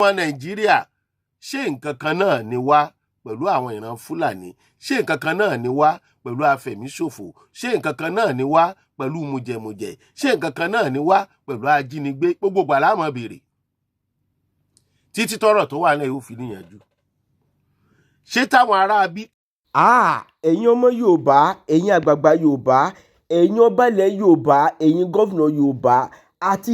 Ọmọ Nàìjíríà, ṣé nǹkan kan náà ni wá pẹ̀lú àwọn ìran Fúlàní? Ṣé nǹkan kan náà ni wá pẹ̀lú afẹ̀míṣòfò? Ṣé nǹkan kan náà ni wá pẹ̀lú mùjẹ̀mùjẹ̀? Ṣé nǹkan kan náà ni wá pẹ̀lú ajínigbé? Gbogbo gbà la máa béèrè títí tọ́rọ̀ tó wà lẹ́yìn ó fi níyànjú. Ṣé táwọn ará bí Ah, ẹ̀yin ọmọ Yorùbá, ẹ̀yin àgbààgbà Yorùbá, ẹ̀yin ọba ilẹ̀ Yorùbá, ẹ̀yin governor Yorùbá àti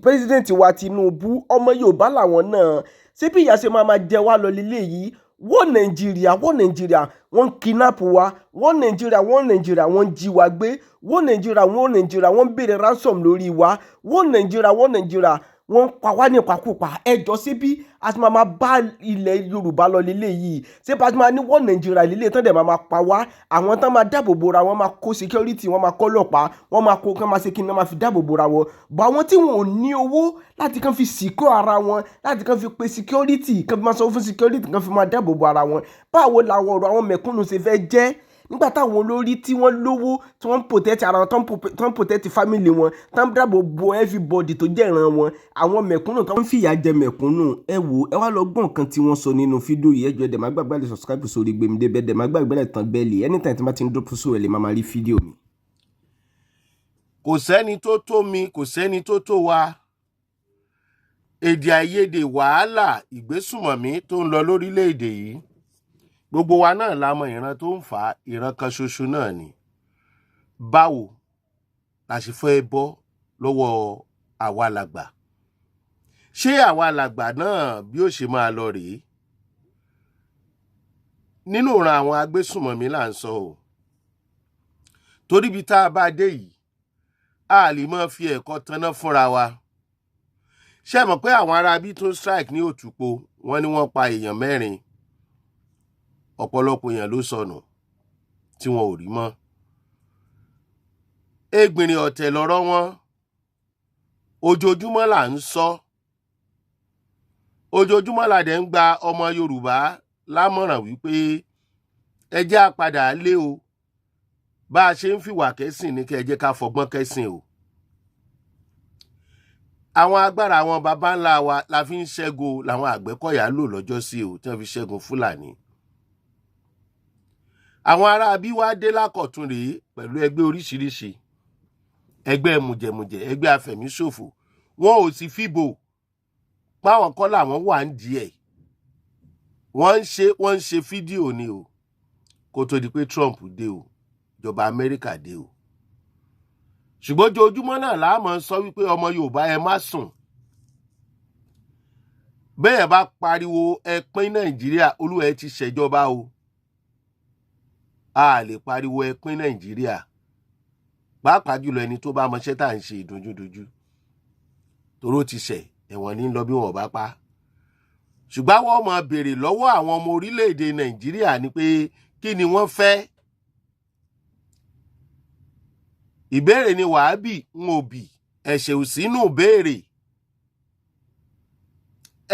president wa Tinubu, ọmọ Yorùbá làwọn náà. Ṣé bí ìyà ṣe máa ma jẹ wá lọ lílé yìí? Wọ́n Nàìjíríà, wọ́n Nàìjíríà, wọ́n kidnap wa. Wọ́n Nàìjíríà, wọ́n Nàìjíríà, wọ́n jí wa gbé. Wọ́n Nàìjíríà, wọ́n Nàìjíríà, wọ́n béèrè ransom lórí wa. Wọ́n Nàìjíríà, wọ́n Nàìjíríà, wọ́n ń pa wá nípakúpa. Ẹjọ́, ṣé bí a ti máa ma bá ilẹ̀ Yorùbá lọ lílé yìí? Ṣé bá a ti máa ní wọ́n Nàìjíríà lílé tán dẹ̀ máa ma pa wá? Àwọn tán máa dáàbò bora, wọ́n máa kó security, wọ́n máa kọ́ ọlọ́pàá, wọ́n máa kó kán máa ṣe kí ni wọ́n máa fi dáàbò bora wọn bọ̀. Àwọn tí wọn ò ní owó láti kàn fi secure ara wọn, láti kàn fi pe security, kàn fi máa sanwó fún security, kàn fi máa dáàbò bo ara wọn, báwo làwọn ọ̀rọ̀ àwọn mẹ̀kúnnù ṣe fẹ́ jẹ́ nígbà táwọn olórí tí wọ́n lówó, tí wọ́n ń protect ara wọn, tó ń protect family wọn, tó ń dáàbò bo everybody tó jẹ́ ìran wọn, àwọn mẹ̀kúnnù tó ń fìyà jẹ mẹ̀kúnnù? Ẹ wò, ẹ wá lọ gbọ́ nǹkan tí wọ́n sọ nínú fídíò yìí. Ẹ jọ̀ọ́, ẹ dẹ̀ má gbàgbé láti subscribe sórí Gbemidebe, ẹ dẹ̀ má gbàgbé láti tan bell. Anytime tí wọ́n bá ti ń drop sórí ẹ̀ lè máa rí fídíò mi. Kò sẹ́ni tó tó mi, kò sẹ́ni tó tó wa. Èdè àìyedè, wàhálà, ìgbésùmọ̀mí tó ń lọ lórílẹ̀‐èdè yìí, gbogbo wa náà la mọ ìran tó ń fà á. Ìran kan ṣoṣo náà ni. Báwo la ṣe fẹ́ bọ́ lọ́wọ́ àwa làgbà? Ṣé àwa làgbà náà bí ó ṣe máa lọ rèé nínú ìran àwọn agbésùmọ̀mí là ń sọ o? Torí ibi tá a bá dé yìí, a lè máa fi ẹ̀kọ́ tanná fúnra wa. Ṣé ẹ mọ̀ pé àwọn ará bí tó strike ní Òtúpo, wọ́n ní wọ́n pa èèyàn mẹ́rin, ọ̀pọ̀lọpọ̀ èèyàn ló sọnù tí wọn ò rí mọ́. Ẹgbìnrin ọ̀tẹ̀ lọ́rọ̀ wọn. Ojoojúmọ́ là ń sọ, ojoojúmọ́ là dẹ̀ ń gba ọmọ Yorùbá lámọ̀ràn wípé ẹ jẹ́ á padà lé o. Bá a ṣe ń fìwà kẹ́sìn ní kẹ́ ẹ jẹ́ ká fọgbọ́n kẹ́sìn o. Àwọn agbára àwọn baba ńlá wa la fi ń ṣẹ́gun, làwọn Àgbẹ̀kọ̀yà lò lọ́jọ́ sí o, tí wọ́n fi ṣẹ́gun Fúlàní. Àwọn ará bí wá dé lákọ̀tún rèé pẹ̀lú ẹgbẹ́ oríṣiríṣi, ẹgbẹ́ mùjẹ̀mùjẹ̀, ẹgbẹ́ afẹ̀míṣòfò. Wọn ò sì fìbò páwọn kọ́ làwọn wà ń díẹ̀. Wọ́n ń ṣe fídíò ni o, kó tó di pé Trump dé o, ìjọba Amẹ́ríkà dé o. Ṣùgbọ́n ojoojúmọ́ náà la máa sọ wípé ọmọ Yorùbá, ẹ má sùn. Bẹ́ẹ̀ bá pariwo ẹ pín Nàìjíríà, olúwa ẹ ti ṣèjọba o. A lè pariwo ẹ pín Nàìjíríà, pàápàá jùlọ ẹni tó bá mọṣẹ́ tá à ń ṣe ìdójúdojú toró ti ṣẹ̀, ẹ̀wọ̀n ní lọ bí wọn ò bá pa. Ṣùgbọ́n àwọn ọmọ béèrè lọ́wọ́ àwọn ọmọ orílẹ̀-èdè Nàìjíríà ni pé kí ni wọ́n fẹ́? Ìbéèrè ni wàá bì ń òbí, ẹ̀ṣẹ̀ ò sínú béèrè.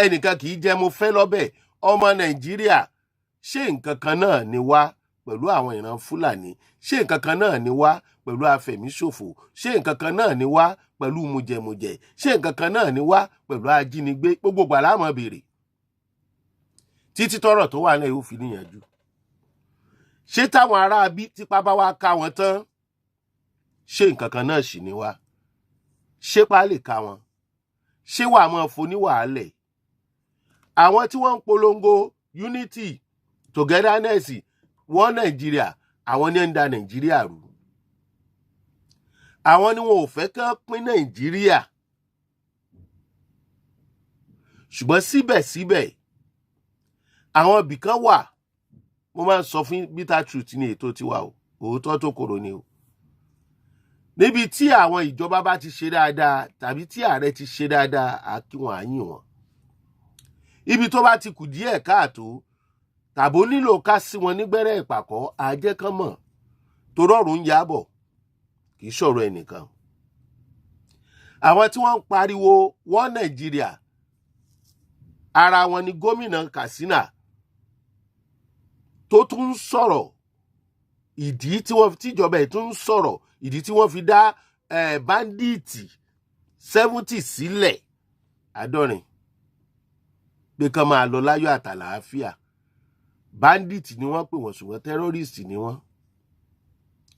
Ẹnìkan kì í jẹ́ mo fẹ́ lọ́bẹ̀. Ọmọ Nàìjíríà, ṣé nǹkan kan náà ni wá pẹ̀lú àwọn ìran Fúlàní? Ṣé nǹkan kan náà ni wá pẹ̀lú afẹ̀míṣòfò? Ṣé nǹkan kan náà ni wá pẹ̀lú mùjẹ̀mùjẹ̀? Ṣé nǹkan kan náà ni wá pẹ̀lú ajínigbé? Gbogbo gbà la máa béèrè títí tọ́rọ̀ tó wà lẹ́yìn ó fi níyànjú. Ṣé táwọn ará bí tipa bá wá ká wọn tán, ṣé nǹkan kan náà sì ni wá? Ṣé pa lè ká wọn? Ṣé wàá máa foní wàhálẹ̀? Àwọn tí wọ́n ń polongo unity, togetherness, wọ́n Nàìjíríà, àwọn ní ń da Nàìjíríà rú. Àwọn ni wọn ò fẹ́ kán pín Nàìjíríà. Ṣùgbọ́n síbẹ̀síbẹ̀, àwọn ibìkan wà. Mo máa ń sọ fún, bitter truth ní ètò tiwa o, òótọ́ tó korò ni o. Níbi tí àwọn ìjọba bá ti ṣe dáadáa tàbí tí ààrẹ ti ṣe dáadáa, á kí wọn, á yìn wọn. Ibi tó bá ti kù díẹ̀ káàtó tàbó nílò ká sí wọn nígbẹ́rẹ́ ìpàkọ́, àjẹ́ kan mọ̀ torọ́rùn ń yábọ̀, kì í ṣọ̀rọ̀ ẹnìkan. Àwọn tí wọ́n ń pariwo wọ́n Nàìjíríà, ara wọn ni gómìnà Katsina tó tún ń sọ̀rọ̀ ìdí tí wọ́n tíjọba ẹ̀ tún ń sọ̀rọ̀ ìdí tí wọ́n fi dá bandit 70 sílẹ̀, 70. Pé kán máa lọ láyọ̀ àtàlàáfíà. Bandit ni wọ́n pè wọ́n, ṣùgbọ́n terrorist ni wọ́n.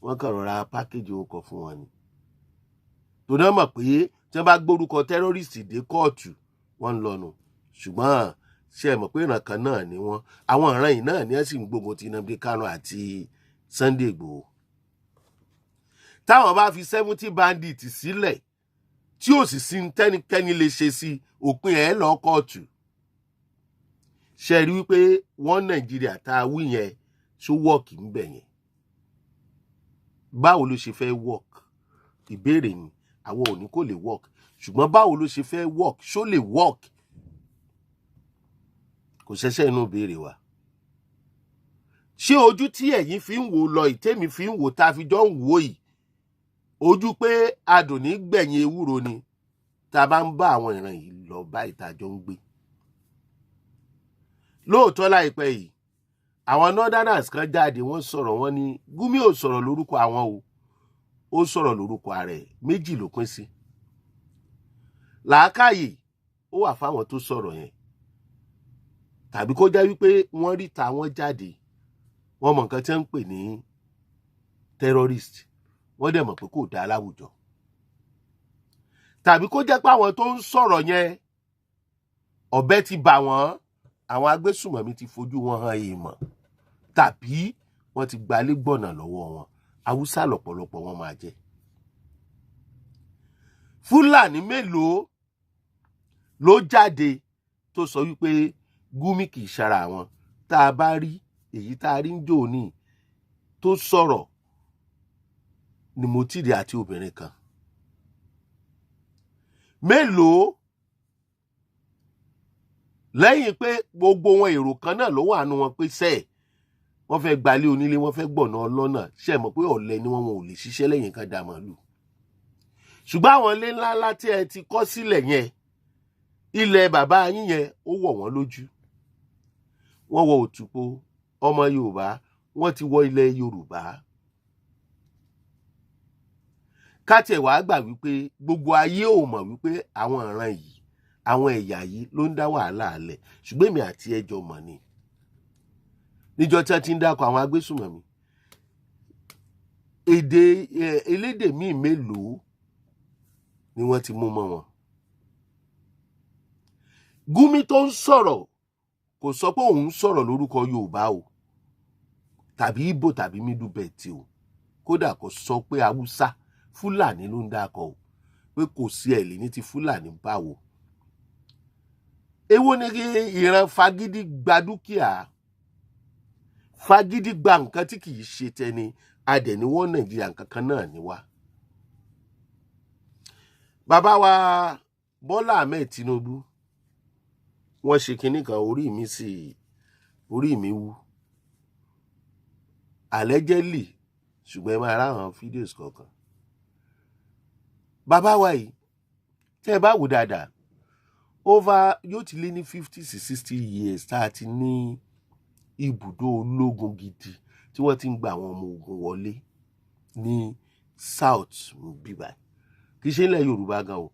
Wọ́n kàn rọra package orúkọ fún wọn ni, torí wọ́n mọ̀ pé tí wọ́n bá gbórúkọ terrorist dé kóòtù, wọ́n ń lọ́nu. Ṣùgbọ́n ṣe é mọ̀ pé ìran kan náà ni wọ́n? Àwọn ìran yìí náà ni wọ́n sì ń gbógun ti Nnamdi Kanu àti Sunday Igboho. Táwọn bá fi 70 bandit sílẹ̀ tí ò sì sí tẹ́nikẹ́ni lè ṣe sí, òpin ẹ̀ lọ kóòtù. Ṣe rí wípé wọ́n Nàìjíríà tá a wí yẹn, ṣó work ń bẹ̀ yẹn? Báwo ló ṣe fẹ́ work? Ìbéèrè ni. Àwọn ò ní kò lè work, ṣùgbọ́n báwo ló ṣe fẹ́ work? Ṣó lè work? Kò ṣẹ̀ṣẹ̀ inú ìbéèrè wa. Ṣé ojú tí ẹ̀yin fi ń wò lọ, ìtẹ́mi fi ń wò, tá a fi jọ ń wò yìí, ojú pé adùn ní gbẹ̀yìn ewúro ni, tá a bá ń bá àwọn ìran yìí lọ báyìí tá a jọ ń gbé? Lóòótọ́, láìpẹ́ yìí, àwọn northerners kan jáde, wọ́n sọ̀rọ̀. Wọ́n ní Gumi ò sọ̀rọ̀ lórúkọ àwọn o, ó sọ̀rọ̀ lórúkọ ààrẹ. Méjì ló pín sí. Làákàyè ó wà fáwọn tó sọ̀rọ̀ yẹn, tàbí kó jẹ́ wípé wọ́n rí ta wọ́n jáde, wọ́n mọ̀ nǹkan tí wọ́n ń pè ní terrorist, wọ́n dẹ̀ mọ̀ pé kò dáa láwùjọ, tàbí kó jẹ́ pé àwọn tó ń sọ̀rọ̀ yẹn, ọ̀bẹ ti bà wọ́n, àwọn agbésùmọ̀mí ti fojú wọn hàn èèmọ̀, tàbí wọ́n ti gbalé gbọ̀nà lọ́wọ́ wọn. Haúsá lọ́pọ̀lọpọ̀ wọn máa jẹ́. Fúlàní mélòó ló jáde tó sọ wípé Gumi kì í ṣara àwọn? Tá a bá rí èyí tá a rí ń jò ní tó sọ̀rọ̀ ni mo tìrì àti obìnrin kan. Mélòó? Lẹ́yìn pé gbogbo wọn, èrò kan náà ló wà nù wọn pé sẹ́ẹ̀ wọ́n fẹ́ gbalé onílé, wọ́n fẹ́ gbọ̀nà ọlọ́nà. Ṣe mọ̀ pé ọ̀lẹ ni wọ́n, wọn ò lè ṣiṣẹ́ lẹ́yìn kan dà màlúù. Ṣùgbọ́n àwọn ilé ńláńlá tí ẹ ti kọ́ sílẹ̀ yẹn, ilẹ̀ bàbá yín yẹn, ó wọ̀ wọ́n lójú. Wọ́n wọ Òtùpó ọmọ Yorùbá, wọ́n ti wọ ilẹ̀ Yorùbá. Kátiẹ̀ wàá gbà wípé gbogbo ayé ò mọ̀ wípé àwọn ìran yìí, àwọn ẹ̀yà yìí ló ń dá wàhálà alẹ̀, ṣùgbọ́n èmi àti ẹjọ́ mọ̀ ni. Níjọ́ tí wọ́n ti ń dákọ̀ àwọn agbésùmọ̀mí, èdè elédè míì mélòó ni wọ́n ti mú mọ́ wọn? Gumi tó ń sọ̀rọ̀ kò sọ pé òun ń sọ̀rọ̀ lórúkọ Yorùbá o, tàbí Ìgbò, tàbí Middle Belt o. Kódà kò sọ pé Haúsá. Fúlàní ló ń dákọ̀ o, pé kò sí ẹ̀ lè ní ti Fúlàní báwo. Èwo ni kí ìran fagídí gba dúkìá, fagídí gba nǹkan tí kì í ṣe tẹni adẹ̀níwọ́? Nàìjíríà, nǹkan kan náà ni wá. Bàbá wa Bọ́lá Ahmed Tinubu, wọ́n ṣe kinní kan, orí mi sì, orí mi wú allegedly, ṣùgbọ́n ẹ máa ráwọn videos kọ̀ọ̀kan. Bàbá wa yìí, tẹ́ ẹ bá wò dáadáa, over yóò ti lé ní 50 to 60 years tá a ti ní ibùdó ológun gidi tí wọ́n ti ń gba àwọn ọmọ ogun wọlé ní south bíbá. Kì í ṣe ilẹ̀ Yorùbá gan o,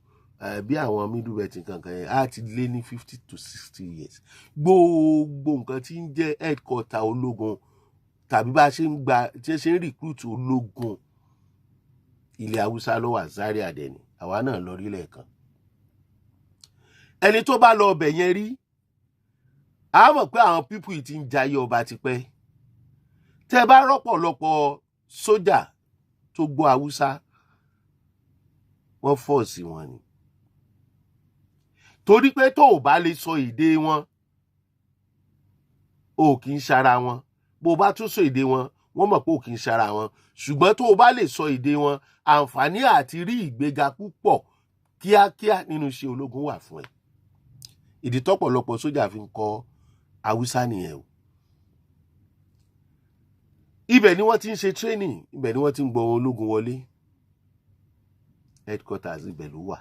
bí àwọn Middle Belt nǹkan yẹn, á ti lé ní 50 to 60 years. Gbogbo nǹkan tí ń jẹ́ headquarter ológun, tàbí bá a ṣe ń gba, tí ẹ ṣe ń recruit ológun, ilẹ̀ Haúsá ló wà. Zaria dẹ̀ ni àwa náà lọ rí lẹ́ẹ̀kan. Ẹni tó bá lọ ọbẹ̀ yẹn rí a mọ̀ pé àwọn people yìí ti ń jayé ọba tipẹ́. Tẹ́ bá rọ́pọ̀lọpọ̀ sójà tó gbọ́ Haúsá, wọ́n force wọn ni, torí pé tó o bá lè sọ èdè wọn, o kì í ṣara wọn. Bó o bá tún sọ èdè wọn, wọ́n mọ̀ pé o kì í ṣara wọn. Ṣùgbọ́n tó o bá lè sọ èdè wọn, àǹfààní àti rí ìgbéga púpọ̀ kíákíá nínú iṣẹ́ ológun wà fún ẹ. Ìdí tọ́pọ̀lọpọ̀ sójà fi ń kọ́ Haúsá nìyẹn o. Ibẹ̀ ni wọ́n ti ń ṣe training, ibẹ̀ ni wọ́n ti ń gbọ́ ológun wọlé. Headquarters ibẹ̀ ló wà.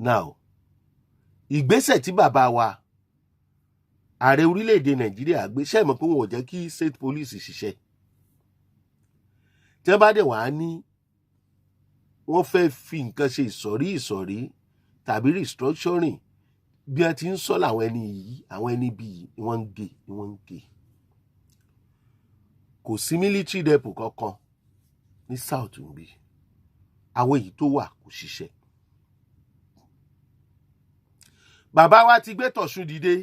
Now, ìgbésẹ̀ tí bàbá wa ààrẹ orílẹ̀-èdè Nàìjíríà gbé, ṣe mọ̀ pé wọn ò jẹ́ kí state police ṣiṣẹ́? Tí wọ́n bá dẹ̀ wá ní wọ́n fẹ́ fi nǹkan ṣe ìsọ̀rí ìsọ̀rí tàbí restructuring. Bí wọ́n ti ń sọ làwọn ẹni yìí, àwọn ẹni bí yìí ni wọ́n ń gé, ni wọ́n ń gé. Kò sí military depot kankan ní south níbí. Àwọn èyí tó wà kò ṣiṣẹ́. Bàbá wa ti gbé tọ̀sùn dìde,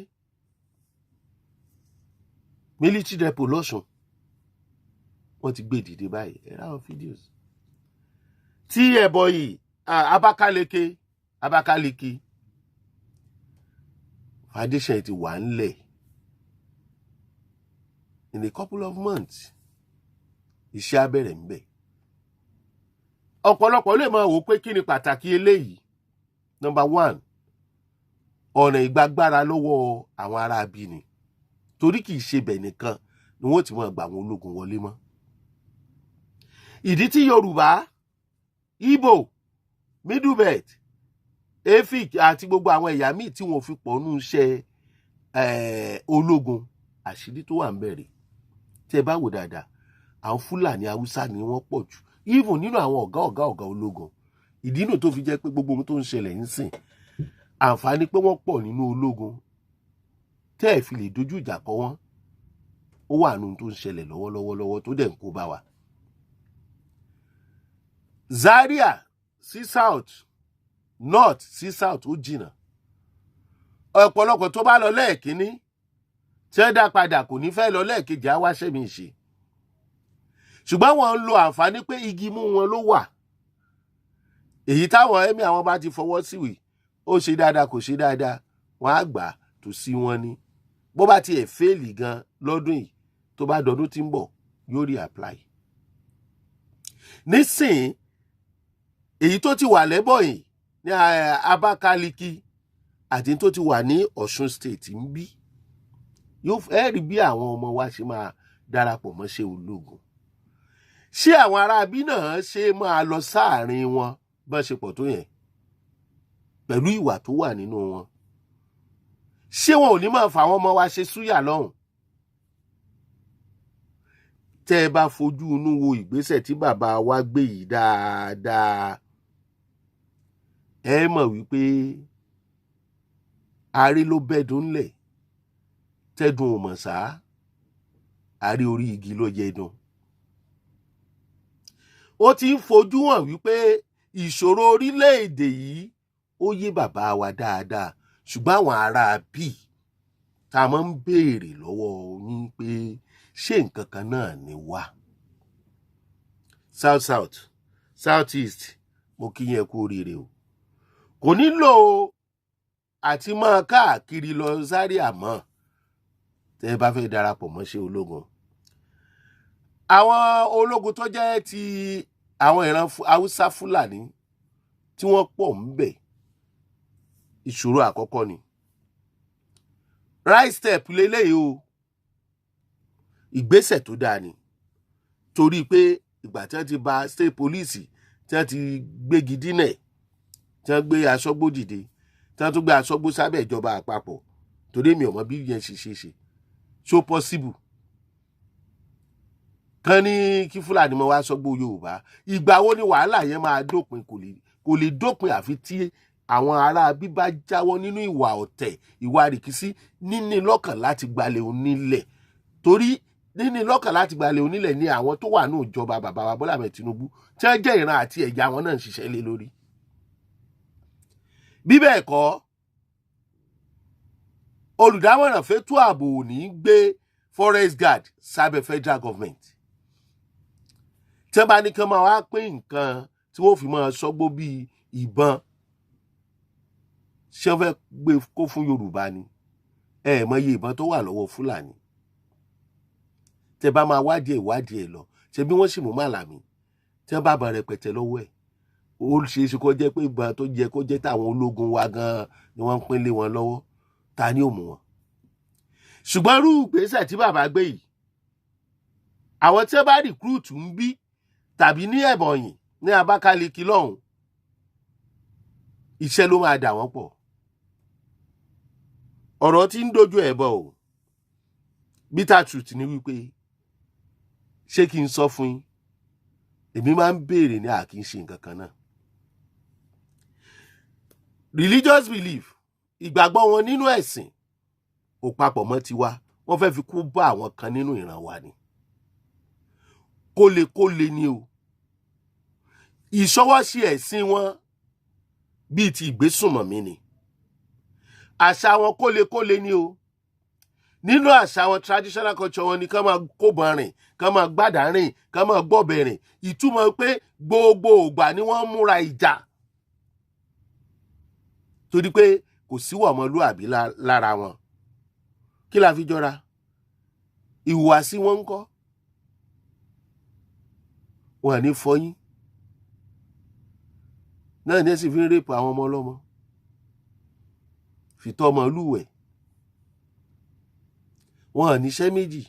military depot lọ́sùn, wọ́n ti gbé dìde báyìí. Ẹ ráwọn videos tí ẹ̀bọ̀ yìí, Abakaliki, Abakaliki foundation ti wà ńlẹ̀. In a couple of months, iṣẹ́ á bẹ̀rẹ̀ ńbẹ̀. Ọ̀pọ̀lọpọ̀ lè máa wò ó pé kí ni pàtàkì eléyìí. Number one, ọ̀nà ìgbàgbára lọ́wọ́ àwọn ará abí ni, torí kì í ṣe bẹ̀ nìkan ni wọ́n ti máa gbà àwọn ológun wọlé mọ́. Ìdí tí Yorùbá, Igbo, Middle Belt, Efik àti gbogbo àwọn ẹ̀yà míì tí wọ́n fi pọ̀ nù iṣẹ́ ológun, àṣírí tó wà ń bẹ̀rẹ̀, tí ẹ bá wò dáadáa, àwọn Fúlàní, Haúsá ni wọ́n pọ̀ jù, even nínú àwọn ọ̀gá ọ̀gá ọ̀gá ológun. Ìdí nù tó fi jẹ́ pé gbogbo ohun tó ń ṣẹlẹ̀ ń sìn, àǹfààní pé wọ́n pọ̀ nínú ológun tẹ́ ẹ̀ fi lè dojú ìjà kọ wọ́n, ó wà nínú tó ń ṣẹlẹ̀ lọ́wọ́lọ́wọ́ lọ́wọ́ tó dẹ̀ ń kó bá wa. Zaria sí south, north sí south, ó jìnnà. Ọ̀pọ̀lọpọ̀ tó bá lọ lẹ́ẹ̀kínní tí ẹ dá padà, kò ní fẹ́ lọ lẹ́ẹ̀kejì, á wáṣẹ́ mi ṣe. Ṣùgbọ́n wọ́n ń lo àǹfààní pé igi mú wọn ló wà. Èyí táwọn ẹ̀mí àwọn bá ti fọwọ́ síwì, ó ṣe dáadáa, kò ṣe dáadáa, wọ́n á gbà tó sí wọn ní. Bó bá tiẹ̀ fail gan lọ́dún yìí, tó bá dọdún tí ń bọ̀, yóò rí apply. Nísìnyí, èyí tó ti wà lẹ́bọ̀yìn ní Abakaliki àti tó ti wà ní Ọ̀ṣun State ń bí, yóò ẹ rí bí àwọn ọmọ wa ṣe máa darapọ̀ mọ́ṣẹ́ ológun. Ṣé àwọn aráabí náà ṣe máa lọ sáàrin wọn bá ṣe pọ̀ tó yẹn pẹ̀lú ìwà tó wà nínú wọn? Ṣé wọn ò ní máa fà àwọn ọmọ wa ṣe súyà lọ́hùn? Tẹ́ ẹ bá fojú inú wo ìgbésẹ̀ tí bàbá wa gbé yìí dáadáa, ẹ mọ̀ wípé aré ló bẹ́dùn ńlẹ̀ tẹ́dùn ò mọ̀ sá, aré orí igi ló yẹ dùn. Ó ti ń fojú hàn wípé ìṣòro orílẹ̀-èdè yìí, ó yé bàbá wa dáadáa. Ṣùgbọ́n àwọn ará bíi tá a máa ń béèrè lọ́wọ́ yín pé ṣé nǹkan kan náà ni wá? South south, south east, mo kí yín, ẹ kú oríire o. Kò nílò àti máa káàkiri lọ Zaria mọ́ tẹ́ ẹ bá fẹ́ darapọ̀ mọ́ṣẹ́ ológun. Àwọn ológun tó jẹ́ ti àwọn ìran Haúsá, Fúlàní tí wọ́n pọ̀ ń bẹ̀, ìṣòro àkọ́kọ́ ni. Right step leléyìí o, ìgbésẹ̀ tó dáa ni, torí pé ìgbà tí wọ́n ti ba state police, tí wọ́n ti gbégi dínà, tí wọ́n gbé aṣọ́gbó dìde, tí wọ́n tún gbé aṣọ́gbó sábẹ́ ìjọba àpapọ̀, torí mi ò mọ bí yẹn ṣe ṣe ṣe so possible kán ní kí Fúlàní mọ wá sọ́gbó Yorùbá. Ìgbà wo ni wàhálà yẹn máa dópin? Kò lè dópin àfi tí àwọn ará bíbá jáwọ́ nínú ìwà ọ̀tẹ̀, ìwà rìkísí, níní lọ́kàn láti gbalẹ̀ onílẹ̀. Torí níní lọ́kàn láti gbalẹ̀ onílẹ̀ ní àwọn tó wà ní ìjọba bàbá wa Bọ́lá Ahmed Tinubu, tí wọ́n jẹ́ ìran àti ẹ̀yà wọn náà ń ṣiṣẹ́ lé lórí. Bí bẹ́ẹ̀ kọ́, olùdámọ̀ràn fétò ààbò ò ní gbé forest guard sábẹ́ federal government. Tí wọ́n bá ní kí wọ́n máa wá pín nǹkan tí wọ́n fi máa sọ́gbó bíi ìbọn, ṣé wọ́n fẹ́ gbé kó fún Yorùbá ni? Ẹ mọ iye ìbọn tó wà lọ́wọ́ Fúlàní. Tẹ bá máa wádìí ẹ̀, wádìí ẹ̀ lọ, ṣe bí wọ́n sì mú Màlàmí, tí wọ́n bá bá rẹpẹtẹ lọ́wọ́ ẹ̀, ó ṣeé ṣe kó jẹ́ pé ìbọn tó jẹ́ kó jẹ́ táwọn ológun wa gan-an ni wọ́n ń pín lé wọn lọ́wọ́. Ta ni ò mú wọn? Ṣùgbọ́n irú ìgbésẹ̀ tí bàbá gbé yìí, àwọn tí wọ́n bá recruit ń bí tàbí ní Ẹ̀bọ̀nyì, ní Abakaliki lọ́hùn, iṣẹ́ ló máa dà wọ́n pọ̀. Ọ̀rọ̀ tí ń dojú ẹ̀ bọ̀ o. Bitter truth ni wípé, ṣé kí n sọ fún yín, èmi máa ń béèrè ní àkì í ṣe nǹkan kan náà. Religious belief Ìgbàgbọ́ wọn nínú ẹ̀sìn kò papọ̀ mọ́ tiwa. Wọ́n fẹ́ fi kú bá àwọn kan nínú ìran wa ni. Kólekóle ni o. Ìṣọwọ́ṣe ẹ̀sìn wọn bíi ti ìgbésùnmọ̀mí ni. Àṣà wọn, kólekóle ni o. Nínú àṣà wọn, traditional culture wọn ni kán máa kóbọn rìn, kán máa gbádàá rìn, kán máa gbọ́bẹ̀ rìn. Ìtumọ̀ pé gbogbo ògbà ni wọ́n múra ìjà, torí pé kò síwà ọmọlúàbí lára wọn. Kí la fi jọra? Ìhùwàsí wọn ń kọ́ wọn à ní fọyín náà ní ẹ̀sìn fi ń rape àwọn ọmọ ọlọ́mọ, fìtọ́ ọmọ lúwẹ̀. Wọn à níṣẹ́ méjì.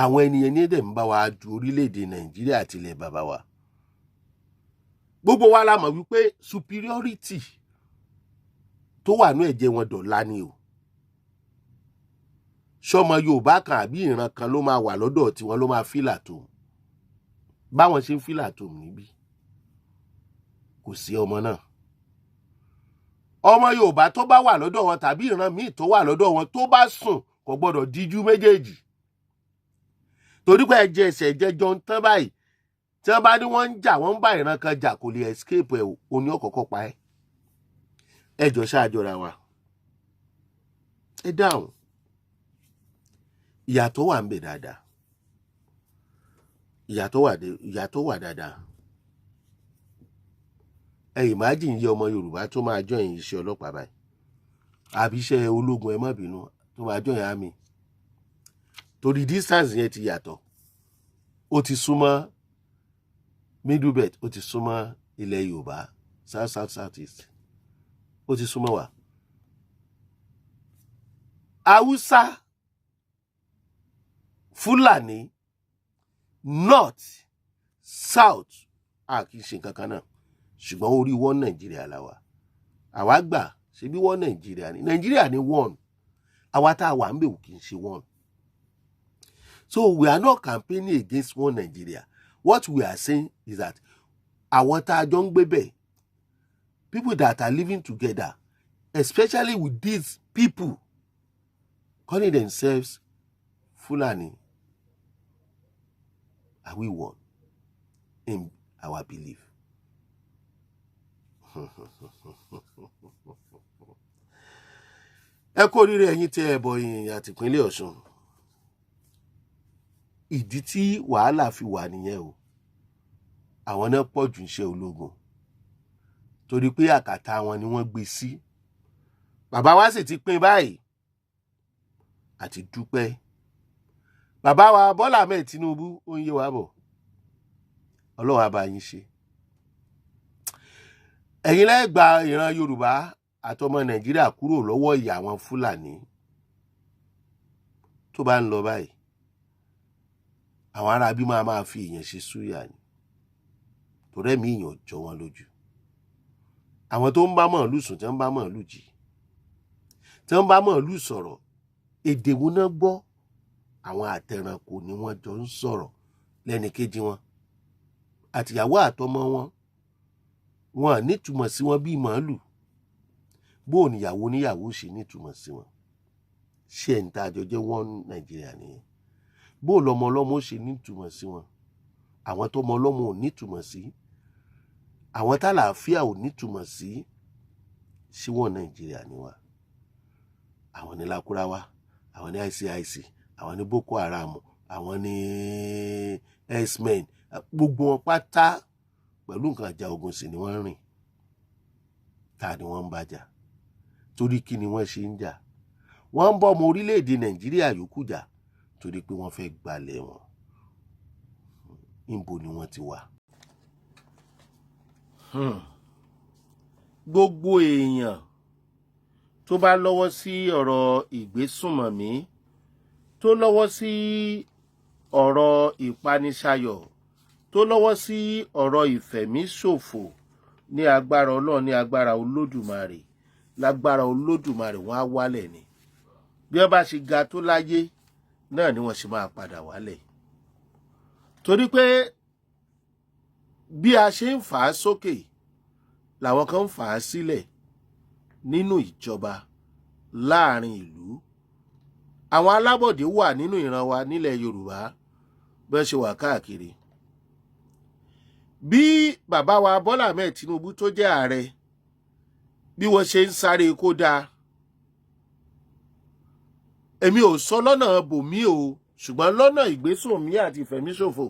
Àwọn ènìyàn ní ẹ̀dẹ̀ ń bá wa du orílẹ̀-èdè Nàìjíríà àti ilẹ̀ bàbá wa. Gbogbo wa la mọ̀ wípé superiority tó wà ní ẹ̀jẹ̀ wọn dọ̀la ni o. Sọmọ Yorùbá kan àbí ìran kan ló máa wà lọ́dọ̀ tiwọn ló máa feel at home báwọn ṣe ń feel at home níbí? Kò sí ọmọ náà. Ọmọ Yorùbá tó bá wà lọ́dọ̀ wọn tàbí ìran míì tó wà lọ́dọ̀ wọn tó bá sùn, kò gbọ́dọ̀ díjú méjèèjì, torí pé ẹ̀jẹ̀ ẹsẹ̀ ẹ̀jẹ̀ jọ ń tán báyìí. Tí wọ́n bá ní wọ́n ń jà, wọ́n ń bá ìran kan jà, kò lè escape ẹ̀. O ní ọ̀kọ̀ọ̀kọ̀ pa ẹ́. Ẹjọ́ ṣáàjọra wa, ẹ dáhùn. Ìyàtọ̀ wà ń bẹ dáadáa. Ìyàtọ̀ wà dáadáa. Ẹ imagine yẹ ọmọ Yorùbá tó máa join iṣẹ́ ọlọ́pàá báyìí àbí iṣẹ́ ológun, ẹ má bínú, tó máa join army, torí distance yẹn ti yàtọ̀. Ó ti súnmọ́ Middle Belt, ó ti súnmọ́ ilẹ̀ Yorùbá, south, south, south east, ó ti súnmọ́ wa. Haúsá, Fúlàní, north, south, a kì í ṣe nǹkan kan náà, ṣùgbọ́n orí wọ́n Nàìjíríà la wà. Àwa gbà ṣebí wọ́n Nàìjíríà ni. Nàìjíríà ni one. Àwa tá a wà ń bẹ̀ wò kì í ṣe one. So we are not campaigning against one Nigeria. What we are saying is that àwọn tá a jọ ń gbé bẹ̀, people that are living together, especially with these people calling themselves Fulani, are we one in our belief? Ẹ kú oríire, ẹ̀yin tí ẹ bọ̀ yìnyín àti ìpínlẹ̀ Ọ̀ṣun. Ìdí tí wàhálà fi wà nìyẹn o. Àwọn náà pọ̀ jù iṣẹ́ ológun, torí pé àkàtà wọn ni wọ́n gbé sí. Bàbá wa sì ti pín báyìí àti dúpẹ́. Bàbá wa Bọ́lá Ahmed Tinubu, ó ń yé wa bọ̀. Ọlọ́run á bá yín ṣe. Ẹ̀yin lẹ́ gba ìran Yorùbá àtọmọ Nàìjíríà kúrò lọ́wọ́ ìyà àwọn Fúlàní. Tó bá ń lọ báyìí, àwọn aráabí máa máa fi èèyàn ṣe súyà ni, torí ẹ̀mí èèyàn jọ wọn lójú. Àwọn tó ń bá màálù sùn, tí wọ́n ń bá màálù jí, tí wọ́n ń bá màálù sọ̀rọ̀, èdè wo náà gbọ́? Àwọn àtẹranko ni wọ́n jọ ń sọ̀rọ̀ lẹ́nìkejì wọn. Àtìyàwó àtọmọ wọn, wọn à nítumọ̀ sí wọn bíi màálù. Bó o níyàwó níyàwó ṣe nítumọ̀ sí wọn? Ṣé ẹ̀ ń tá àjọ jẹ́ wọ́n Nàìjíríà nìyẹn? Bó o lọmọ ọlọ́mọ ó ṣe nítumọ̀ sí wọn? Àwọn tọmọ ọlọ́mọ ò nítumọ̀ sí, àwọn tálàáfíà ò nítumọ̀ sí, sí wọn Nàìjíríà ni wa. Àwọn ní Lakurawa, àwọn ní ICIC, àwọn ní Boko Haram, àwọn ní herdsmen, gbogbo wọn pátá pẹ̀lú nǹkan ìjà ogun sì ni wọ́n ń rìn. Ta ni wọ́n ń bá jà? Torí kí ni wọ́n ṣe ń jà? Wọ́n ń bọ́ ọmọ orílẹ̀-èdè Nàìjíríà yòókù jà torí pé wọ́n fẹ́ gbalẹ̀ wọn. Níbo ni wọ́n ti wà? Gbogbo èèyàn tó bá lọ́wọ́ sí ọ̀rọ̀ ìgbésùnmọ̀mí, tó lọ́wọ́ sí ọ̀rọ̀ ìpaniṣayọ̀, tó lọ́wọ́ sí ọ̀rọ̀ ìfẹ̀míṣòfò, ní agbára Ọlọ́run, ní agbára Olódùmarè, lágbára Olódùmarè, wọ́n á wálẹ̀ ni. Bí wọ́n bá ṣe ga tó láyé náà ni wọ́n ṣe máa padà wálẹ̀, torí pé bí a ṣe ń fà á sókè làwọn kan ń fà á sílẹ̀. Nínú ìjọba, láàrin ìlú, àwọn alábọ̀dé wà nínú ìran wa nílẹ̀ Yorùbá bẹ́ẹ̀ ṣe wà káàkiri. Bí bàbá wa Bọ́lá Ahmed Tinubu tó jẹ́ ààrẹ, bí wọ́n ṣe ń sáré kó dáa, èmi ò sọ lọ́nà bòmí o, ṣùgbọ́n lọ́nà ìgbésùnmí àti ìfẹ̀míṣòfò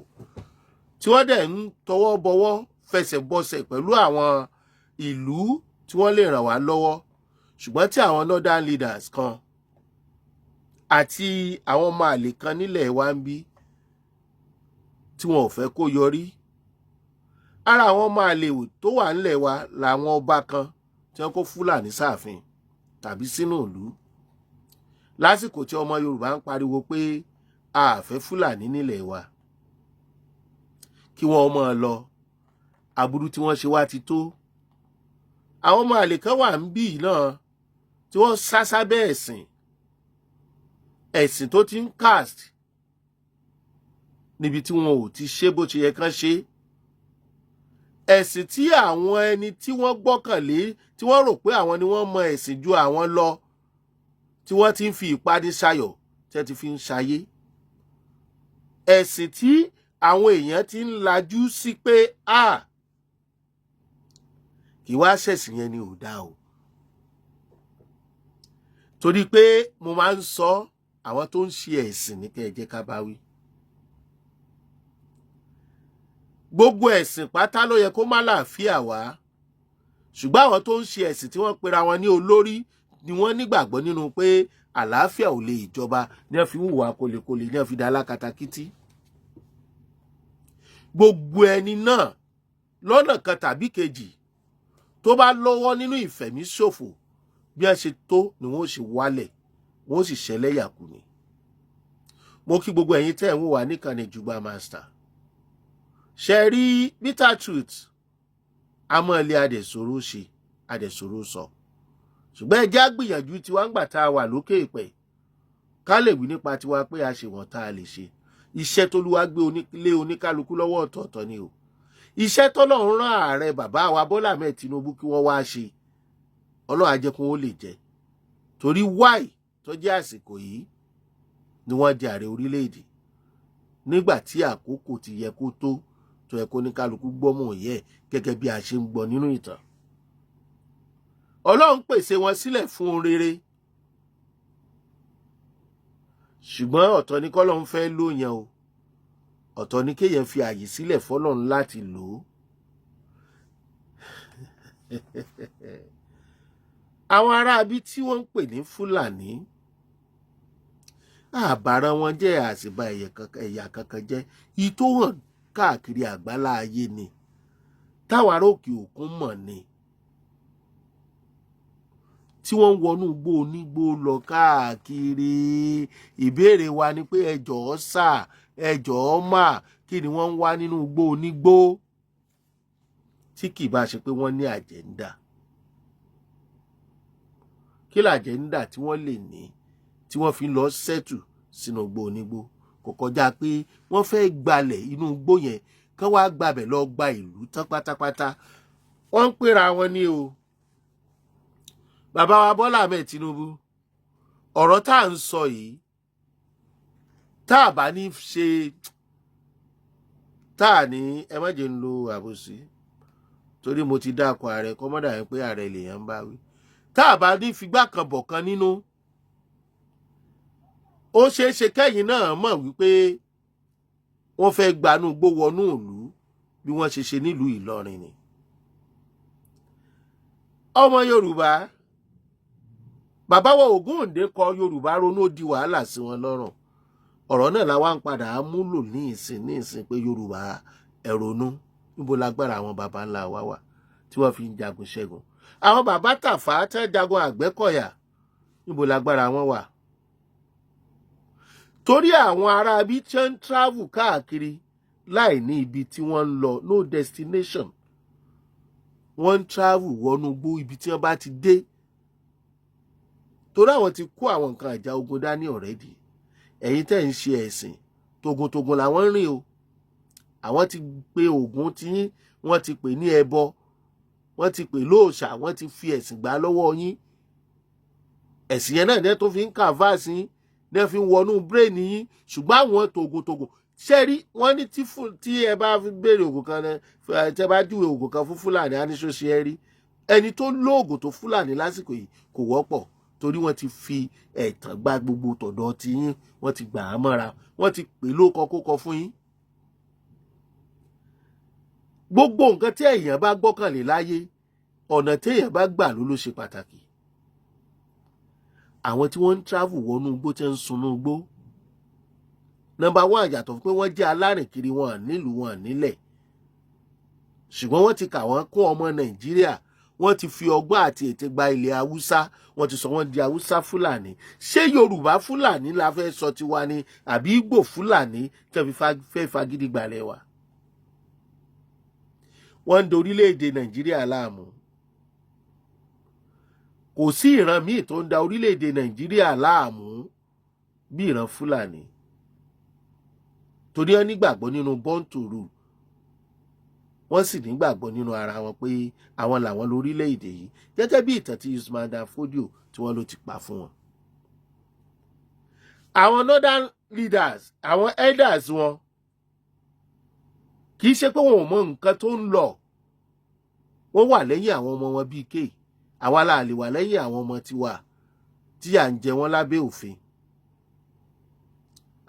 tí wọ́n dẹ̀ ń tọwọ́ bọwọ́ fẹsẹ̀ bọsẹ̀ pẹ̀lú àwọn ìlú tí wọ́n lè ràn wá lọ́wọ́, ṣùgbọ́n tí àwọn northern leaders kan àti àwọn ọmọ àlè kan nílẹ̀ wa ń bí tí wọn ò fẹ́ kó yọrí. Ara àwọn ọmọ àlè tó wà ńlẹ̀ wa làwọn ọba kan tí wọ́n kó Fúlàní sáàfin tàbí sínú ìlú lásìkò tí ọmọ Yorùbá ń pariwo pé a fẹ́ Fúlàní nílẹ̀ wa, kí wọ́n máa lọ, aburú tí wọ́n ṣe wá ti tó. Àwọn ọmọ àlè kan wà ń bí náà tí wọ́n sá sábẹ́ ẹ̀sìn, ẹ̀sìn tó ti ń cast níbi tí wọn ò ti ṣe bó ṣe yẹ kán ṣe, ẹ̀sìn tí àwọn ẹni tí wọ́n gbọ́kànlé, tí wọ́n rò pé àwọn ni wọ́n mọ ẹ̀sìn ju àwọn lọ, tí wọ́n ti ń fi ìpani ṣayọ̀, tí wọ́n ti fi ń ṣayé, ẹ̀sìn tí àwọn èèyàn ti ń lajú sí pé a kì í wá ṣẹ̀sìn yẹn ni ò dáa o. Torí pé mo máa ń sọ, àwọn tó ń ṣe ẹ̀sìn ní kẹ́ ẹ jẹ́ ká bá wí. Gbogbo ẹ̀sìn pátá ló yẹ kó má láàfíà wá, ṣùgbọ́n àwọn tó ń ṣe ẹ̀sìn tí wọ́n pera wọn ní olórí ni wọ́n nígbàgbọ́ nínú pé àlàáfíà ò lè ìjọba ní wọ́n fi hùwà kólekóle, ní wọ́n fi dá alákatakítí. Gbogbo ẹni náà lọ́nà kan tàbí kejì tó bá lọ́wọ́ nínú ìfẹ̀míṣòfò, bí wọ́n ṣe tó ni wọ́n ṣe wálẹ̀, wọ́n sì ṣẹlẹ́yà kù ni. Mo kí gbogbo ẹ̀yin tẹ́ ẹ̀ ń wò wá níkànnì Jùgbà Master. Ṣe rí bitter truth, amọ̀lé adẹ̀sòro ṣe, adẹ̀sòro sọ, ṣùgbọ́n ẹ jẹ́ á gbìyànjú tiwa ń gbà tá a wà lókè ìpẹ́, ká lè wí nípa tiwa pé a ṣe wọ́n tá a lè ṣe. Iṣẹ́ t'Olúwa gbé lé oníkálukú lọ́wọ́ ọ̀tọ̀ọ̀tọ̀ ni o. Iṣẹ́ tọ́lọ́run rán ààrẹ bàbá wa Bọ́lá Ahmed Tinubu kí wọ́n wá ṣe, Ọlọ́run á jẹ́ kí wọ́n lè jẹ́, torí wáì tó jẹ́ àsìkò yìí ni wọ́n jẹ́ ààrẹ orílẹ̀-èdè, nígbà tí àkókò ti yẹ kó tó tó yẹ kó ní kálukú gbọ́mọ̀ yẹ gẹ́gẹ́ bí a ṣe ń gbọ́ nínú ìtàn. Ọlọ́run pèsè wọn sílẹ̀ fún ohun rere, ṣùgbọ́n ọ̀tọ̀ ni kọ́lọ́run fẹ́ lò yẹn o, ọ̀tọ̀ ni kéèyàn fi àyè sílẹ̀ fọ́lọ́run láti lò ó. Àwọn aráabí tí wọ́n ń pè ní Fúlàní, àbára wọn jẹ́, àṣìbá ẹ̀yà kankan jẹ́ ìyí tó hàn káàkiri àgbálá ayé ni, táwọn ará òkè òkun mọ̀ ni, tí wọ́n ń wọnú igbó onígbó lọ káàkiri. Ìbéèrè wa ni pé, ẹ jọ̀ọ́ sà, ẹ jọ̀ọ́ mà, kí ni wọ́n ń wá nínú igbó onígbó tí kì í bá ṣe pé wọ́n ní agenda? Kí l'agenda tí wọ́n lè ní tí wọ́n fi ń lọ settle sínú igbó onígbó? Kò kọjá pé wọ́n fẹ́ gbalẹ̀ inú igbó yẹn, kán wá gbabẹ̀ lọ gba ìlú tán pátápátá. Wọ́n ń pera wọn ní o. Bàbá wa Bọ́lá Ahmed Tinubu, ọ̀rọ̀ tá à ń sọ yìí, tá a bá ní ṣe tá a ní, ẹ má jẹ́ ń lo àbòsí, torí mo ti dákọ̀ ààrẹ kọ́mọ́dà yẹn pé ààrẹ lèèyàn ń bá wí, tá a bá ní figbá kan bọ̀ kan nínú, ó ṣeé ṣe kẹ́yìn náà mọ̀ wípé wọ́n fẹ́ gbanú gbó wọnú ìlú bí wọ́n ṣe ṣe nílùú Ìlọrin ni. Ọmọ Yorùbá, bàbá wa Ògúndé kọ Yorùbá ronú, ó di wàhálà sí wọn lọ́rùn. Ọ̀rọ̀ náà la wá ń padà á múlò ní ìsìn ní ìsìn pé Yorùbá, ẹ ronú. Níbo lágbára àwọn baba ńlá wa wà tí wọ́n fi ń jagun ṣẹ́gun? Àwọn bàbá Tàfà tẹ́ jagun Àgbẹ̀kọ̀yà, níbo lágbára wọn wà? Torí àwọn ará ibi tí wọ́n ń travel káàkiri láì ní ibi tí wọ́n ń lọ, no destination, wọ́n ń travel wọnú igbó ibi tí wọ́n bá ti dé, torí àwọn ti kó àwọn nǹkan ìjà ogun dání already. Ẹ̀yin tẹ́ ń ṣe ẹ̀sìn, togun-togun làwọn ń rìn o. Àwọn ti pe Ògún tí wọ́n ti pè ní ẹbọ, wọ́n ti pè lóòṣà, wọ́n ti fi ẹ̀sìn gbà lọ́wọ́ yín. Ẹ̀sìn yẹn náà ní ẹ tó fi ń canvas yín, ní ẹ fi ń wọnú brain yín. Ṣùgbọ́n àwọn tògùntògùn ṣé rí, wọ́n ní tí ẹ bá béèrè ògùn kan, tí ẹ bá júwe ògùn kan fún Fúlàní, á ní ṣó ṣe é rí. Ẹni tó lóògùn tó Fúlàní lásìkò yìí kò wọ́pọ̀, torí wọ́n ti fi ẹ̀tàn gba gbogbo tọ̀dọ̀ ti yín, wọ́n ti gbà á mọ́ra, wọ́n ti pè lóko kókọ fún yín. Gbogbo nǹkan tí èèyàn bá gbọ́kànlé láyé, ọ̀nà tí èèyàn bá gbà ló ṣe pàtàkì. Àwọn tí wọ́n ń travel wọnú igbó, tí wọ́n ń sunú igbó, number one, yàtọ̀ fún pé wọ́n jẹ́ alárìnkiri, wọn nílùú wọn nílẹ̀, ṣùgbọ́n wọ́n ti kà wọ́n kún ọmọ Nàìjíríà. Wọ́n ti fi ọgbọ́n àti ète gba ilẹ̀ Haúsá, wọ́n ti sọ wọ́n di Haúsá Fúlàní. Ṣé Yorùbá Fúlàní la fẹ́ sọ tiwa ni, àbí Ìgbò Fúlàní tẹ́ fi fẹ́ fagídí gbalẹ̀ wa? Wọ́n ń dorílẹ̀-èdè Nàìjíríà láàmú. Kò sí ìran míì tó ń da orílẹ̀-èdè Nàìjíríà láàmú bí ìran Fúlàní, torí wọ́n nígbàgbọ́ nínú born to rule, wọ́n sì nígbàgbọ́ nínú ara wọn pé àwọn làwọn lórílẹ̀-èdè yìí, gẹ́gẹ́ bí ìtàn tí Usman Dan Fodio tí wọ́n ló ti pa fún wọn. Àwọn northern leaders, àwọn elders wọn, kì í ṣe pé wọn ò mọ nǹkan tó ń lọ. Wọ́n wà lẹ́yìn àwọn ọmọ wọn bíi kéè. Àwa la lè wà lẹ́yìn àwọn ọmọ tiwa tí à ń jẹ wọ́n lábẹ́ òfin.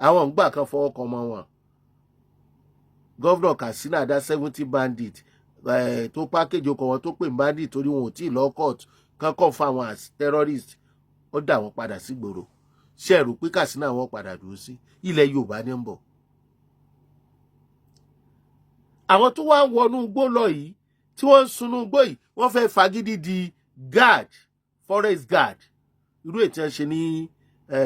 Àwọn ń gbà kan fọwọ́ kan ọmọ wọn. Governor Katsina dá 70 bandit tó package ọkọ̀ wọn, tó pè ní bandit torí wọn ò tí ì lọ court kan confirm wọn as terrorist, ó dà wọ́n padà sígboro. Ṣé ẹ rò pé Katsina wọn padà dúró sí? Ilẹ̀ Yorùbá ní ń bọ̀. Àwọn tó wá ń wọnú igbó lọ yìí, tí wọ́n ń sunú igbó yìí, wọ́n fẹ́ fagídí di guard, forest guard, irú ètò ẹ̀ ṣe ní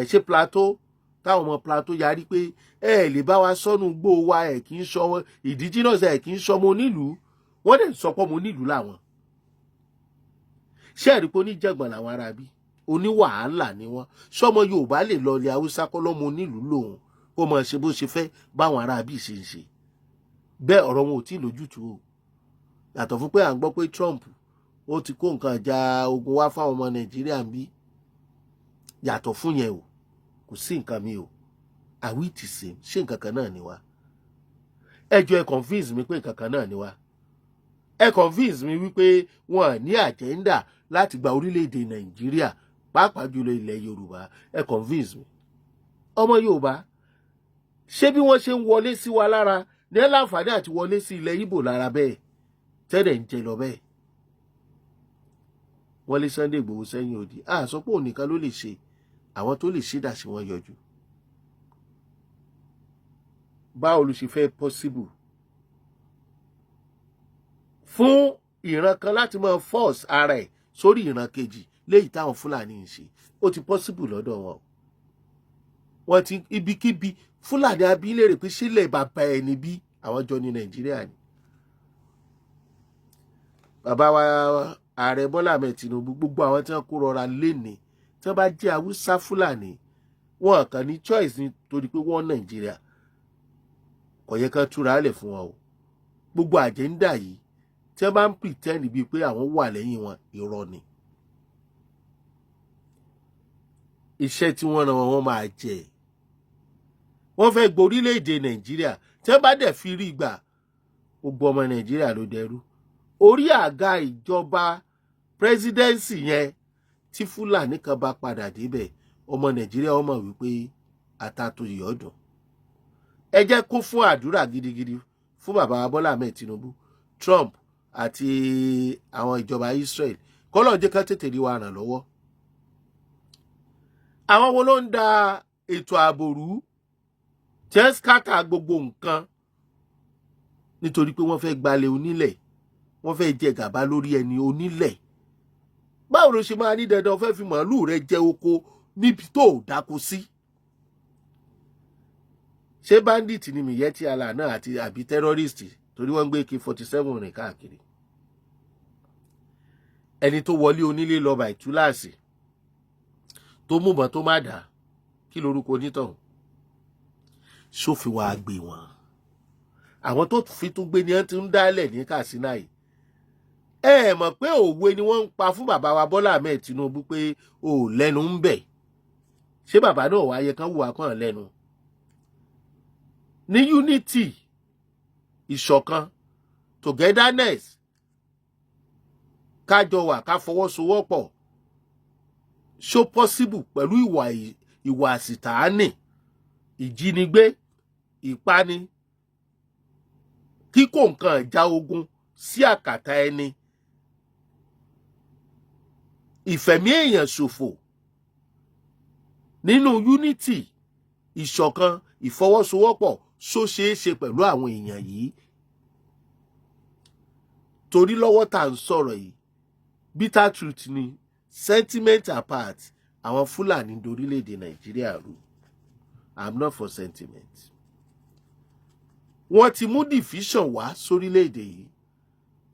ṣe Plateau, táwọn ọmọ Plateau yarí pé ẹ lè bá wa sọnù gbó wa, ẹ kì í sọ indigenous, ẹ kì í sọmọ onílùú. Wọ́n dẹ̀ sọ pé ọmọ onílùú làwọn. Ṣé ẹ̀rí pé oníjàngbọ̀n làwọn ará bí, oníwàhálà ni wọ́n? Sọmọ Yorùbá lè lọ ilẹ̀ Haúsá kọ́ lọ́mọ onílùú lòun, kó mọ̀ ṣe bó ṣe fẹ́ báwọn ará bí ṣe ń ṣe bẹ́ẹ̀? Ọ̀rọ̀ wọn ò tí ì lójútùú o. Yàtọ̀ fún pé à ń gbọ́ pé Trump ó ti kó nǹkan ìjà ogun wá fáwọn ọmọ Nàìjíríà ń bí, yàtọ̀ fún yẹn o, kò sí nǹkan mi o. Are we the same? Ṣé nǹkan kan náà ni wá? Ẹ jọ̀ọ́, ẹ convince mi pé nǹkan kan náà ni wá. Ẹ convince mi wípé wọn ní agenda láti gba orílẹ̀-èdè Nàìjíríà, pàápàá jùlọ ilẹ̀ Yorùbá. Ẹ convince mi. Ọmọ Yorùbá, ṣé bí wọ́n ṣe ń wọlé sí wa lára ní ẹ láǹfààní àti wọlé sí ilẹ̀ Ìgbò lára bẹ́ẹ̀ tẹ́lẹ̀ ń jẹ lọ bẹ́ẹ̀? Wọ́n lé Sunday Igboho sẹ́yìn òdì. A sọ pé òun nìkan ló lè ṣe, àwọn tó lè ṣe dà sí wọn yọjú. Báwo ló ṣe fẹ́ possible fún ìran kan láti máa force ara ẹ̀ sórí ìran kejì, léyìí táwọn Fúlàní ń ṣe? Ó ti possible lọ́dọ̀ wọn. Wọ́n ti ibikíbi Fúlàní abílẹ̀ pé sílẹ̀ bàbá ẹ̀ níbí, àwọn jọ ní Nàìjíríà ni. Bàbá wa Ààrẹ Bọ́lá Ahmed Tinubu, gbogbo àwọn tí wọ́n kó rọra lénìí, tí wọ́n bá jẹ́ Haúsá Fúlàní, wọn kàn ní choice nítorí pé wọ́n Nàìjíríà kò yẹ kán túra lẹ̀ fún wọn o. Gbogbo agenda yìí tí wọ́n bá ń pretend bíi pé àwọn wà lẹ́yìn wọn, irọ́ ni. Iṣẹ́ tí wọ́n rán wọn, wọ́n máa jẹ. Wọ́n fẹ́ gborílẹ̀-èdè Nàìjíríà. Tí wọ́n bá dẹ̀ fi rí gbà, gbogbo ọmọ Nàìjíríà ló dẹrú. Orí àga ìjọba presidency yẹn, tí Fúlàní kan bá padà débẹ̀, ọmọ Nàìjíríà ọmọ wípé àtàtò ìyọ́dún. Ẹ jẹ́ kún fún àdúrà gidigidi fún bàbá Bọ́lá Ahmed Tinubu, Trump àti àwọn ìjọba Israel, kọ́lọ́n jẹ́ ká tètè rí wa ràn lọ́wọ́. Àwọn wo ló ń da ètò ààbò rú, tí ẹ ń scatter gbogbo nǹkan nítorí pé wọ́n fẹ́ gbalẹ̀ onílẹ̀, wọ́n fẹ́ jẹ gàba lórí ẹni onílẹ̀? Báwo ló ṣe máa ní dandan fẹ́ fi màálù rẹ jẹ oko níbi tó ò dáko sí? Ṣé bandit ni Miyetti Allah náà àti àbí terrorist, torí wọ́n ń gbé AK-47 rìn káàkiri? Ẹni tó wọlé onílé lọ bàì túláàsì, tó múbọn, tó má dà, kí lorúkọ onítọ̀hún? Sófin wàá gbé wọn. Àwọn tó fi tún gbé ni wọ́n ti ń dálẹ̀ ní Katsina yìí. Ẹ ẹ mọ̀ pé òwe ni wọ́n ń pa fún bàbá wa Bọ́lá Ahmed Tinubu pé o ò lẹ́nu ń bẹ̀. Ṣé bàbá náà wáyé kán wùwà kàn lẹ́nu ní unity, ìṣọ̀kan, togetherness, kájọ wà, ká fọwọ́sowọ́pọ̀? Ṣó possible pẹ̀lú ìwà àsìtáàní, ìjínigbé, ìpani, kíkó nǹkan ìjà ogun sí àkàtà ẹni, ìfẹ̀mí èèyàn ṣòfò nínú unity, ìṣọ̀kan, ìfọwọ́sowọ́pọ̀? Ṣó ṣeé ṣe pẹ̀lú àwọn èèyàn yìí? Torí lọ́wọ́ tá à ń sọ̀rọ̀ yìí, bitter truth ni, sentiment apart, àwọn Fúlàní dorílẹ̀-èdè Nàìjíríà rú. I'm not for sentiment. Wọ́n ti mú division wá sórílẹ̀-èdè yìí,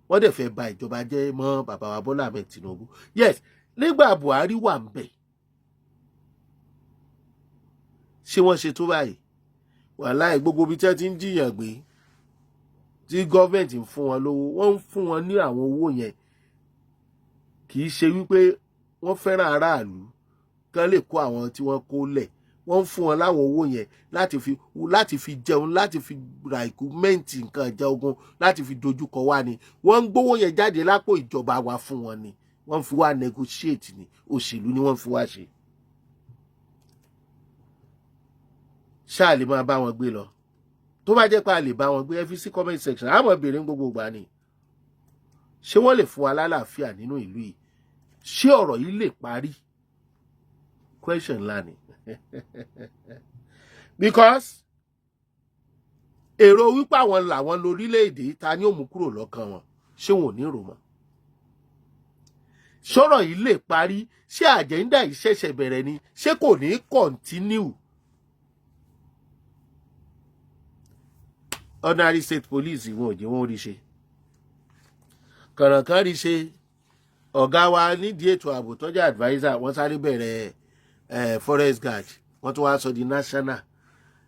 wọ́n dẹ̀ fẹ́ ba ìjọba jẹ́ mọ́ bàbá wa Bọ́lá Ahmed Tinubu. Yes, nígbà Buhari wà ń bẹ̀, ṣé wọ́n ṣe tó báyìí? Wàláì, gbogbo ibi tí wọ́n ti ń jiyàn gbé, tí gọ́ọ̀mẹ̀ntì ń fún wọn lówó, wọ́n ń fún wọn ní àwọn owó yẹn, kì í ṣe wípé wọ́n fẹ́ràn aráàlú kán lè kó àwọn tí wọ́n kó lẹ̀. Wọ́n ń fún wọn láwọn owó yẹn láti fi jẹun, láti fi ra equipment, nǹkan ìjà ogun, láti fi dojúkọ wá ni. Wọ́n ń gbówó yẹn jáde lápò ìjọba wa fún wọn ni. Wọ́n fi wá negotiate ni, òṣèlú ni wọ́n fi wá ṣe. Ṣáà lè máa bá wọn gbé lọ? Tó bá jẹ́ pé a lè bá wọn gbé, ẹ fi sí comment section. Àmọ́ béèrè gbogbo ìgbà ni, ṣé wọ́n lè fún wa lálàáfíà nínú ìlú yìí? Ṣé ọ̀rọ̀ yìí lè parí? Question ńlá ni, because èrò wípé àwọn làwọn lórílẹ̀‐èdè, ta ni ó mú kúrò lọ́kàn wọn? Ṣé wọn ò ní rò mọ́? Sọ̀rọ̀ yìí lè parí? Ṣé agenda yìí ṣẹ̀ṣẹ̀ bẹ̀rẹ̀ ni? Ṣé kò ní continue? Ordinary state police, wọn ò jẹ́ wọn ò rí ṣe kànrànkàn rí ṣe. Ọ̀gá wa nídìí ètò ààbò tó jẹ́ adviser, wọ́n sáré bẹ̀rẹ̀ forest guard, wọ́n tún wá sọ di national.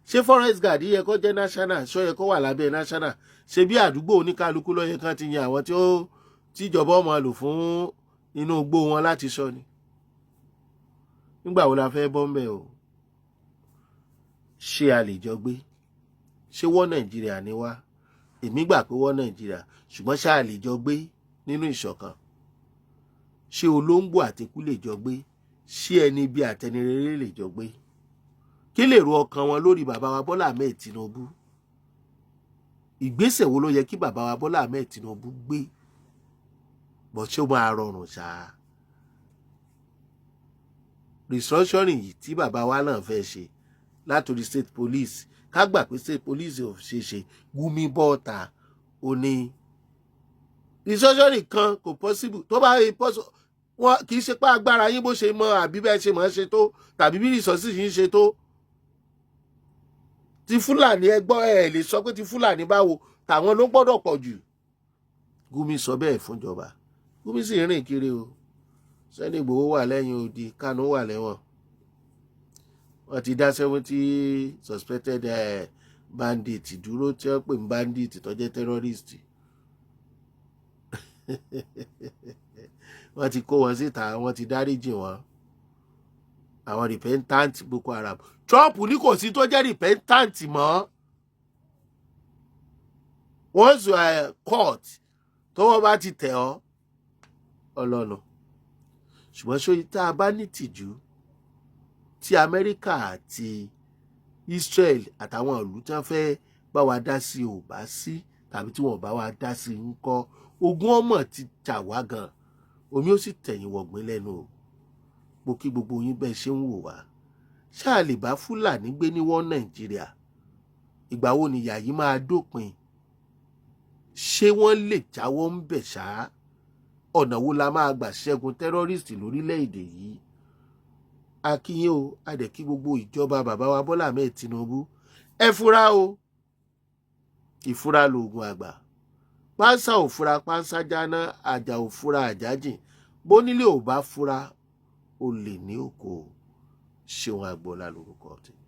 Ṣé forest guard yẹ kó jẹ́ national? Ṣó yẹ kó wà lábẹ́ national? Ṣe bí àdúgbò oníkálukú ló yẹ kán ti yan àwọn tí ó tíjọba ọmọ lò fún inú igbó wọn láti sọ ni? Nígbà wo la fẹ́ bọ́ ń bẹ̀ o? Ṣé a lè jọ gbé? Ṣé wọ́n Nàìjíríà ni wá? Èmi gbà pé wọ́n Nàìjíríà, ṣùgbọ́n ṣáà lè jọ gbé nínú ìṣọ̀kan? Ṣé olóńgbò àtẹkù lè jọ gbé? Ṣé ẹni bí àtẹnirere lè jọ gbé? Kí lè ro ọkàn wọn lórí bàbá wa Bọ́lá Ahmed Tinubu? Ìgbésẹ̀ wo ló yẹ kí bàbá wa Bọ́lá Ahmed Tinubu gbé bọ̀? Ṣé ó máa rọrùn ṣáá, restructuring yìí tí bàbá wa náà fẹ́ ṣe látòrí state police? Ká gbà pé state police ò ṣe ṣe, Gumi bọ́ọ̀tà ò ní restructuring kan kò possible. Tó bá rí possible, wọn kì í ṣe pé agbára yín bó ṣe mọ, àbí bẹ́ẹ̀ ṣe mọ̀ ẹ́ ṣe tó, tàbí bí resources yín ṣe tó. Ti Fúlàní, ẹ gbọ́, ẹ lè sọ pé ti Fúlàní báwo, tàwọn ló gbọ́dọ̀ pọ̀ jù. Gumi sọ bẹ́ẹ̀ fúnjọba. Gumi sì rìn kiri o. Sunday Igboho wà lẹ́yìn odi, Kanu wà lẹ́wọ̀n. Wọ́n ti dá 70 suspected bandit dúró, tí wọ́n pè ní bandit tó jẹ́ terrorist. Wọ́n ti kó wọn síta, wọ́n ti dáríjì wọn, àwọn repentant Boko Haram. Trump ní kò sí tó jẹ́ repentant mọ́. Once you are caught, tọwọ́ bá ti tẹ̀ ọ́, ọlọ́nà. Ṣùgbọ́n ṣó tá a bá ní tìjú tí Amẹ́ríkà àti Israel àtàwọn ìlú tí wọ́n fẹ́ bá wa dá sí ò bá sí, tàbí tí wọ́n bá wa dá sí ń kọ́, ogun ọmọ ti jà wá gan, omi ó sì tẹ̀yìn wọ̀gbìn lẹ́nu o. Mo kí gbogbo yín bẹ́ẹ̀ ṣe ń wò wá. Ṣáà lè bá Fúlàní gbé ní wọ́n Nàìjíríà? Ìgbà wo nìyà yìí máa dópin? Ṣé wọ́n lè jáwọ́ ń bẹ̀ ṣá? Ọ̀nà wo la máa gbà ṣẹ́gun terrorist lórílẹ̀‐èdè yìí? A kí yín o, a dẹ̀ kí gbogbo ìjọba bàbá wa Bọ́lá Ahmed Tinubu. Ẹ fura o, ìfura lóògùn àgbà. Pánsá ò fura, pánsá jáná. Àjà ò fura, àjájìn. Bónílé ò bá fura, ó lè ní òkò. Ṣéun Agboola lórúkọ tèmi.